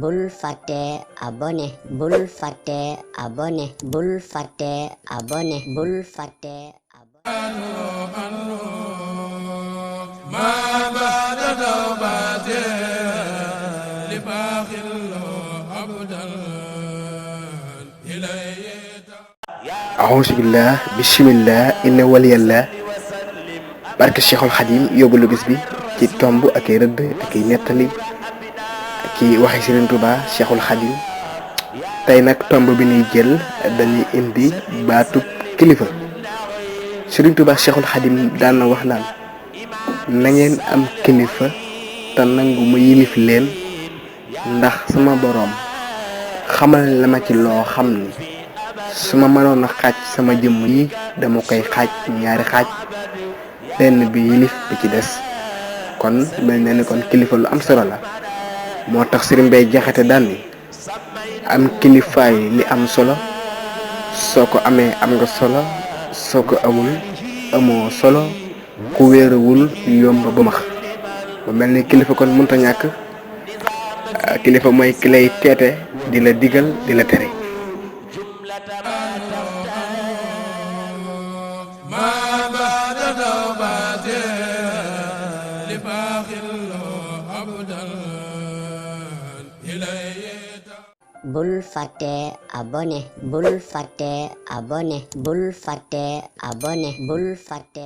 bul fàtte abonné bul fàtte abonné bul fàtte abonné bul fàtte ahousubillah bisimillah inna waliyallah barke Cheikhul Khadim yóbbalu bis bi ci tomb ak i rëdd ak i nettali ci waxi Serigne Touba Cheikhul Khadim tey nag tomb bi ñuy jël dañuy indi baatub kilifa. Serigne Touba Cheikhul Khadim daan na wax naan na ngeen am kilifa te nangu ma yilif leen ndax sama boroom xamal la ma ci loo xam ni su ma mënoon a xaaj sama jëmm yi dama koy xaaj ñaari xaaj benn bi yilif bi ci des kon mel na ni kon kilifa lu am solo la moo tax Serigne Mbaye Jaxate daan ni am kilifaay li am solo soo ko amee am nga solo soo ko amul amoo solo ku wéeruwul yomb ba max ba mel ni kilifa kon mënta ñàkk kilifa mooy ki lay teete di la digal di la tere. bul fàtte abonné bul fàtte abonné bul fàtte abonné bul fàtte